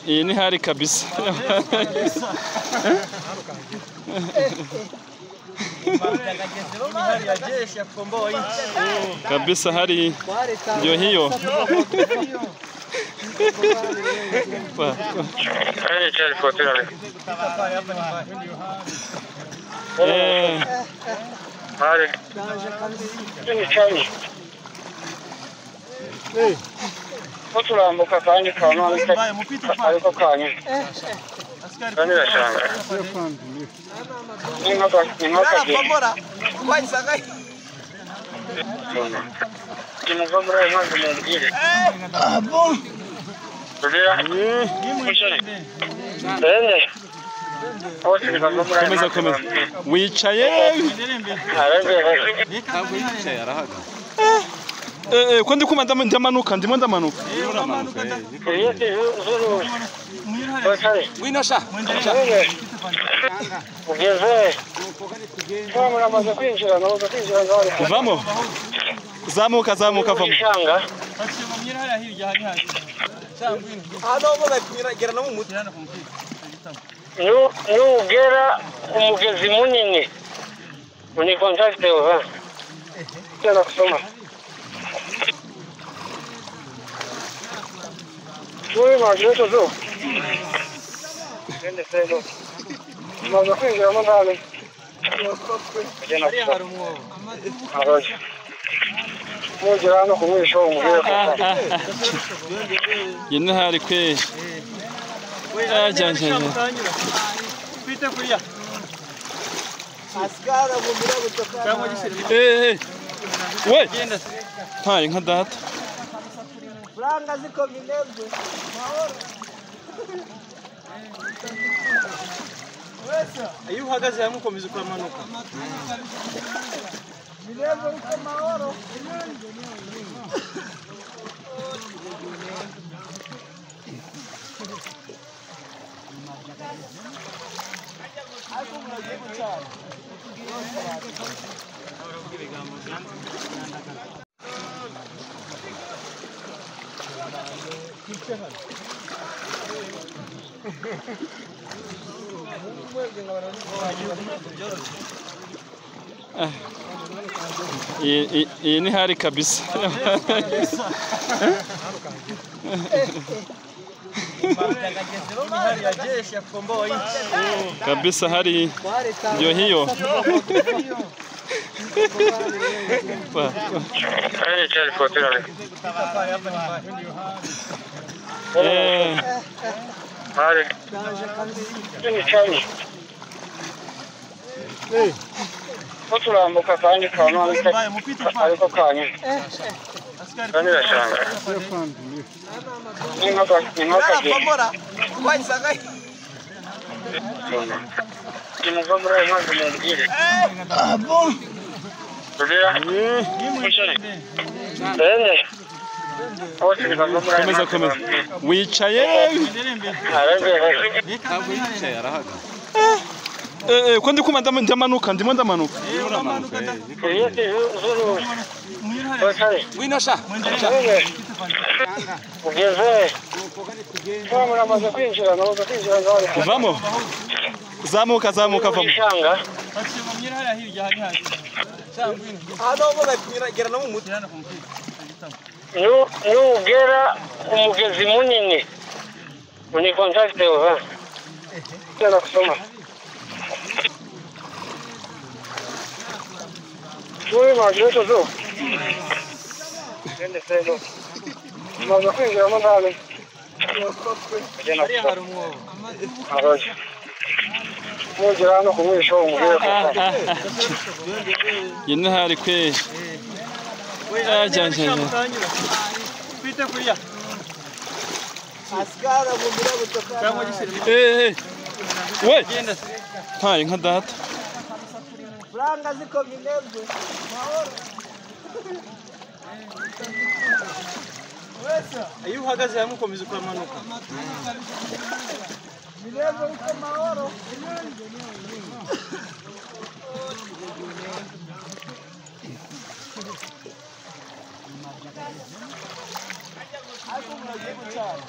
Iyi ni hari kabisa. Kabisa hari ndio hiyo. Turambuka kandi ariko kanya Komeza komeza. Wicaye. Ko ndi kumva ndamanuka ndimo ndamanuka. Ngwino sha. Vamo. Zamuka zamuka vamo. Nugera umugezi munini ni contact uva. Tena kusoma. Wewe majeto zo. Nende selo. Maze kwinjira mo ndani. Mugera hano kumwisho umubwire ko. Iyi ni hari kwe. Ajya ajya. We. Ntaye nka data. Iyo uhagaze hamwe ukomeza ukamanuka. Iyi ni hari kabisa. Kabisa hari ndio hiyo. Turambuka kandi ariko kanya. Komeza komeza. Wicaye. Ko ndi kumva ndamanuka ndimo ndamanuka. Ngwino sha. Vamo. Zamuka zamuka vamo. Nugera umugezi munini ni contact uva. Tena kusoma. Wewe majeto zo. Nende selo. Maze kwinjira mo ndani. Mugera hano kumwisho umubwire ko. Iyi ni hari kwe. Ajya ajya. We. Ntaye nka data. Iyo uhagaze hamwe ukomeza ukamanuka. Ariko muragiye gucana.